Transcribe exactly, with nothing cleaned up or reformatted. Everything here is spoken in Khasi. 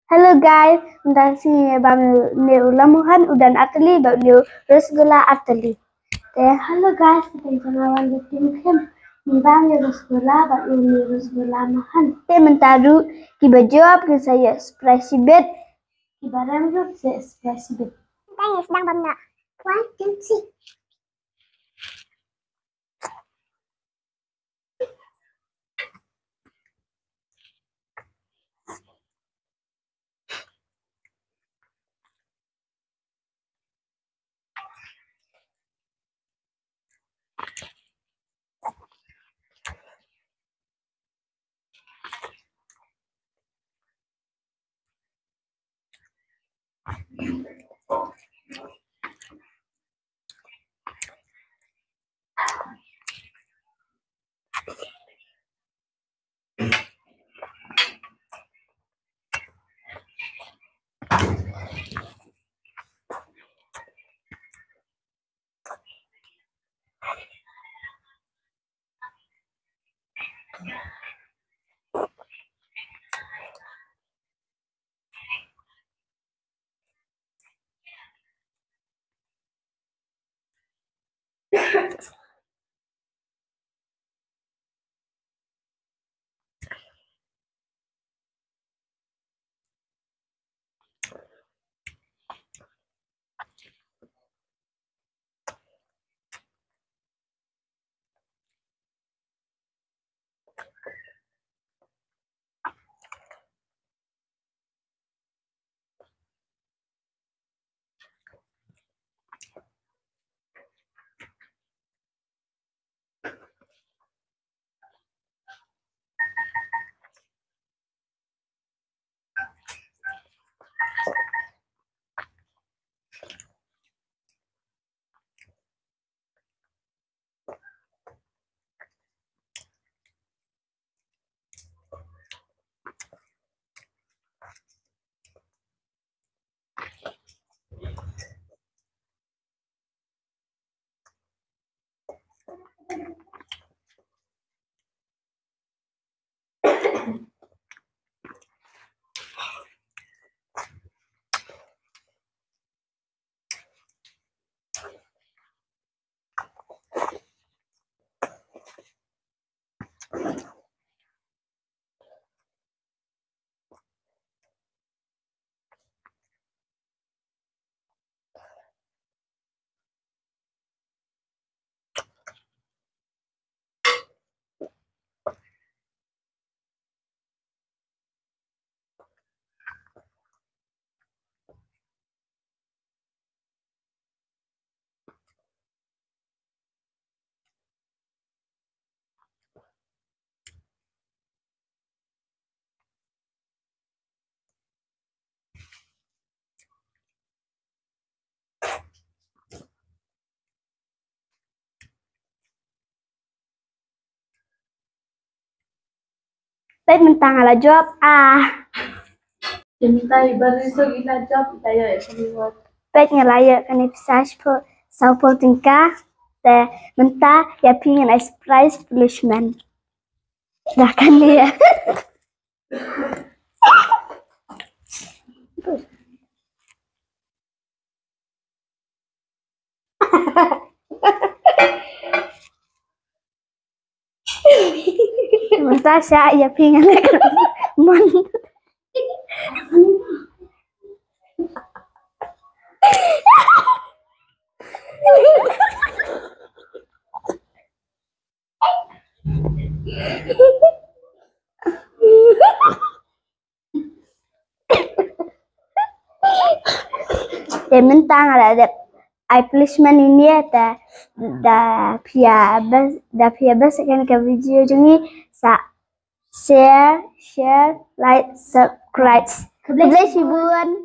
Hello guys, mynta ka sngi ngi bam ïa une u lamohan u don ar tylli bad une u rasgulla ar tylli. Te hello guys, mynta ka sngi nga wan da tim khim. Ngi bam ïa u rasgulla bad une u rasgulla mohan. Te mynta ruh kiba jop kin sa ïoh surprise shibit. Kiba rem ruh sa ïoh surprise shibit. Mynta ngi sdang bam noh. One, two, three. Peit mynta nga la jop ah. Mynta i Bariso i la jop, i la ïoh ïa kane wat. Peit nga la ïoh kane pisa shiphew, sawphew tyngka. Te mynta ïa phi ngan ai surprise punishment. Da kane ïa. Natasha, ïa phi ngan leh mon. Te mynta nga la dep ai punishment ïa ine te da phi ïa bes, da phi ïa bes ïa kane ka video jong ngi sa share, share, like, subscribe. Khublei shibun.